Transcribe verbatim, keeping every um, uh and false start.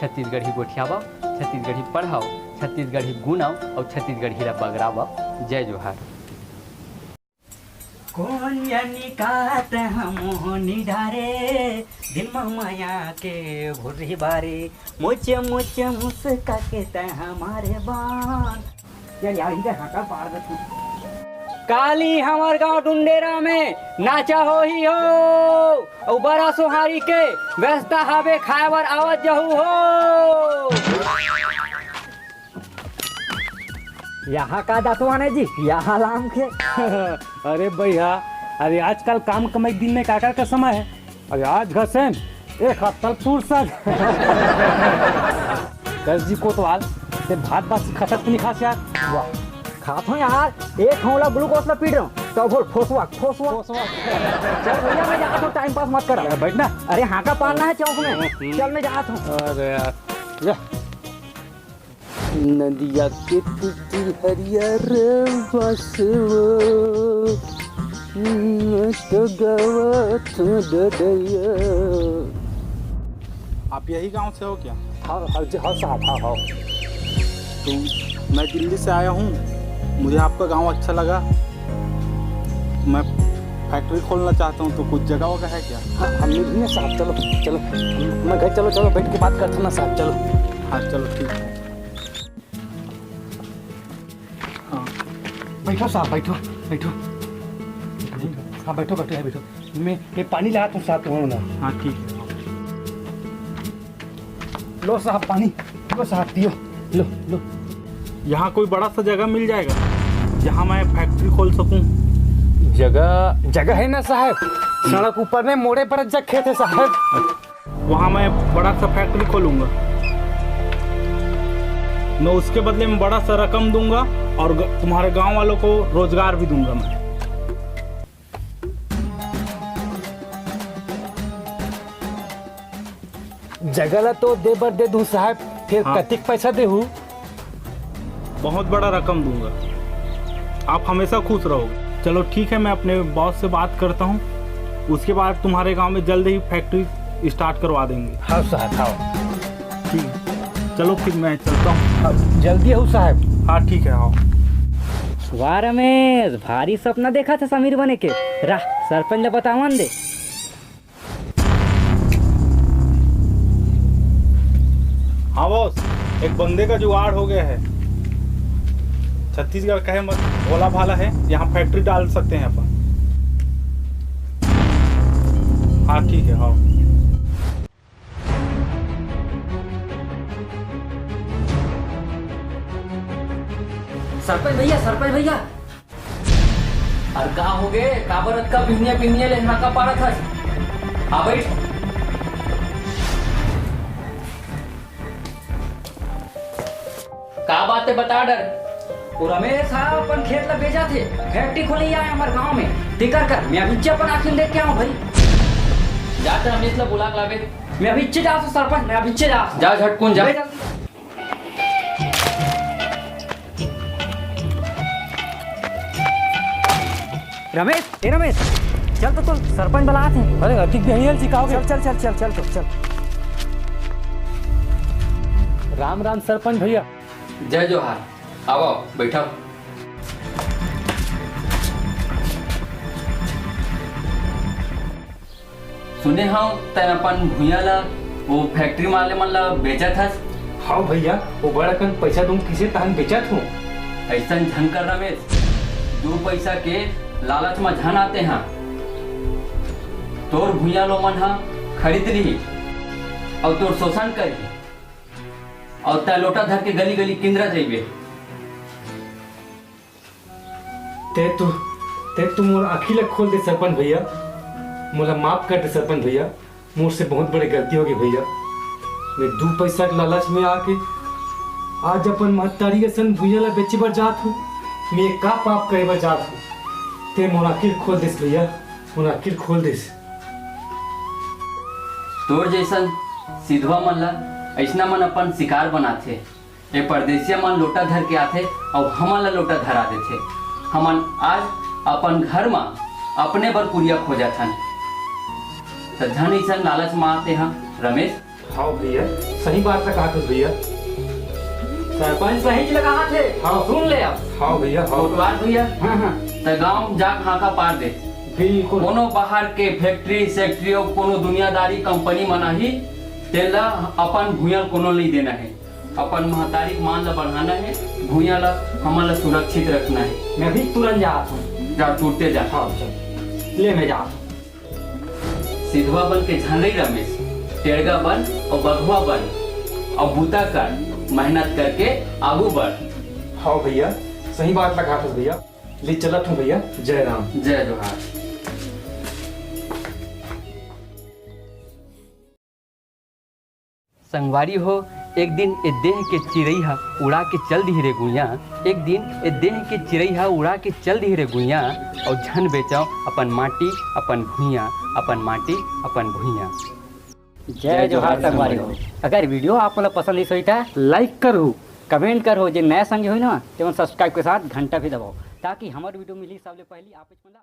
छत्तीसगढ़ी गोठियावव, छत्तीसगढ़ी पढ़व, छत्तीसगढ़ी गुनव अउ छत्तीसगढ़ी ला बगरावव। जय जोहार। कोन जनी कात मोहनी डारे, दिल म माया के भुर्री बारे, मुच मुच मुस्का के तै हमारे बान। यार, यार, इधर हाका पार दे तू। काली हमर गांव डुंडेरा में नाचा होही हो, अउ बरा सोहारी के व्यवस्था हावे, खाए बर आवत जहू हो। यहाँ का दसवाने जी, यहाँ लाम के। अरे भैया, अरे आजकल काम कमाई के दिन में काकर का समय है? अरे आज घसेन, एक हफ्ता फुर्सत। कस जी कोतवाल, ते भात बासी खसत नहीं खास यार। वाह, खात हूँ यार, एक हौला ग्लूकोज ला पी रहा हूँ, तो बोल ठोसवा, ठोसवा। ठोसवा। चल भैया, मैं जात हूँ, टाइम पास मत कर। अरे बैठ ना। अरे हाँ का पालना है चौक में, चल मैं जात हूँ। अरे यार, ले। नदिया के तीती हरियर बसवो, मैं तो गवत हूँ डडैया। आप यही गांव से हो क्या? हाँ, हाँ जी, हाँ साहब, हाँ, हाँ। तो मैं दिल्ली से आया हूँ, मुझे आपका गांव अच्छा लगा। मैं फैक्ट्री खोलना चाहता हूँ, तो कुछ जगह वगह है क्या? हाँ, हम मिल रहे हैं साहब, चलो, चलो, मैं घर, चलो, चलो, बैठ के बात करते हैं ना साहब, चलो। हाँ, चलो, ठीक है। हाँ। बैठो साहब, बैठो, बैठो। हाँ, बैठो, बैठो, यहाँ बैठो। मैं, मैं पानी लाया था साहब, तुम ना। हाँ, ठीक है। लो साहब पानी, लो साहब पियो, लो, लो। यहाँ कोई बड़ा सा जगह मिल जाएगा, जहाँ मैं फैक्ट्री खोल सकूँ? जगह, जगह है ना साहब, सड़क ऊपर में मोड़े पर अच्छा खेत है साहब। वहाँ मैं बड़ा सा फैक्ट्री खोलूंगा। मैं उसके बदले में बड़ा सा रकम दूंगा और ग-, तुम्हारे गांव वालों को रोजगार भी दूंगा मैं। जगह ला तो दे बर दे दूं साहब, फिर हाँ। कतिक पैसा देहू? बहुत बड़ा रकम दूंगा, आप हमेशा खुश रहोगे। चलो ठीक है, मैं अपने बॉस से बात करता हूँ, उसके बाद तुम्हारे गांव में जल्द ही फैक्ट्री स्टार्ट करवा देंगे। हाँ साहब, हाँ। ठीक, चलो फिर मैं चलता हूँ। हाँ, जल्दी आओ साहब। हाँ ठीक है, आओ। वाह रमेश, भारी सपना देखा था समीर बने के। राह, सरपंच ला बतावन दे। हाँ बॉस, एक बंदे का जुगाड़ हो गया है। छत्तीसगढ़ कहे मत, भोला भाला है, यहाँ फैक्ट्री डाल सकते हैं अपन। हाँ ठीक है, हाँ। सरपंच भैया, सरपंच भैया। अरे का हो गे? काबर अतका बिहनिया बिहनिया ले हाका पारत हस? आ बैठ। का बात है बता डर? वो रमेश हा अपन खेत ला बेचा थे, फैक्ट्री खोले आए हमारे गांव में। तेकर कर, मैं अभी अपन आँखी देख के आऊँ भाई। जा तो रमेश ला बुला के लावे। मैं अभी इच्छे जा तो सरपंच, मैं अभी इच्छे जा। जा झटकुन जा। ले जल्दी। रमेश, ए रमेश, चल तो, तो सरपंच बलात हे। अरे, अतिक बेहयल सिखाओगे? चल, चल, चल, चल, चल तो, चल। राम राम सरपंच भैया। जय जोहार। आओ, बैठो। सुने हव, तैं अपन भुइयां ला वो फैक्ट्री वाले मन ला बेचत हस? हव भैया, वो बड़ अकन पैसा दूं किसे तहन बेचत हूँ। अइसन झन कर रमेश, दू पैसा के लालच म झन आते हा। तोर भुइयां लो मन हा खरीद लिही अउ तोर शोषण करही अउ तैं लोटा धर के गली गली किंदरा जइबे। तैं तो, तैं तो मोर आँखी ला खोल दे सरपंच भैया, मोला माफ कर दे सरपंच भैया, मोर से बहुत बड़े गलती हो गई भैया। मैं दू पैसा के लालच में आके आज अपन महतारी के सन भुइयां ला बेचे बर जात हूँ। मैं का पाप करे बर जात हूँ? तैं मोर आँखी खोल देस भैया, मोर आँखी खोल देस। तोर जइसन सिधवा मन ला अइसना मन अपन शिकार बनाथे। ए परदेसिया मन लोटा धर के आथे अउ हमन ला लोटा धरा देथे। हमन आज अपन घर म अपने बर कुरिया खोजत हन। त झन अइसन लालच म आते ह रमेश। हाँ भैया, सही बात ला कहा थे भैया। सरपंच सही ला कहा थे। हाँ। सुन ले अब। हाँ भैया, हाँ। कोटवार भैया, हाँ, हाँ। त गाँव जा, हांका पार दे। बिल्कुल। कोनो बाहर के फैक्ट्री सैक्ट्री अउ कोनो दुनियादारी कंपनी मन आही, तेला अपन भुइयां कोनो नइ देना हे। अपन महतारी के मान ला बढ़ाना हे, भुइयां ला, हमन ला सुरक्षित रखना हे। मैं भी तुरंत जात हूँ। जा, तुरते जा। हाँ, चल। ले, मैं जात हूँ। सिधवा बन के झन रही रमेश, टेड़गा बन अउ बघवा बन अउ बूता कर, मेहनत करके आगू बढ़। हाँ भैया, सही बात ला कहा थस भैया। ले चलत हूँ भैया, जय राम। जय जोहार। संगवारी हो, एक दिन ए देह के चिरई ह उड़ा के चल दिही रे गुइयां। एक दिन ए देह के चिरई ह उड़ा के चल दिही रे गुइयां। अउ झन बेचव अपन माटी अपन भुइयां, अपन माटी अपन भुइयां। जय जोहार संगवारी हो। अगर video आप मन ला पसंद आइस होही त like करहू, comment करहू, जे नया संगी होही ना, तेमन subscribe के साथ घंटा भी दबाओ, ताकि हमर video मिलही सबले पहली आप मन ला।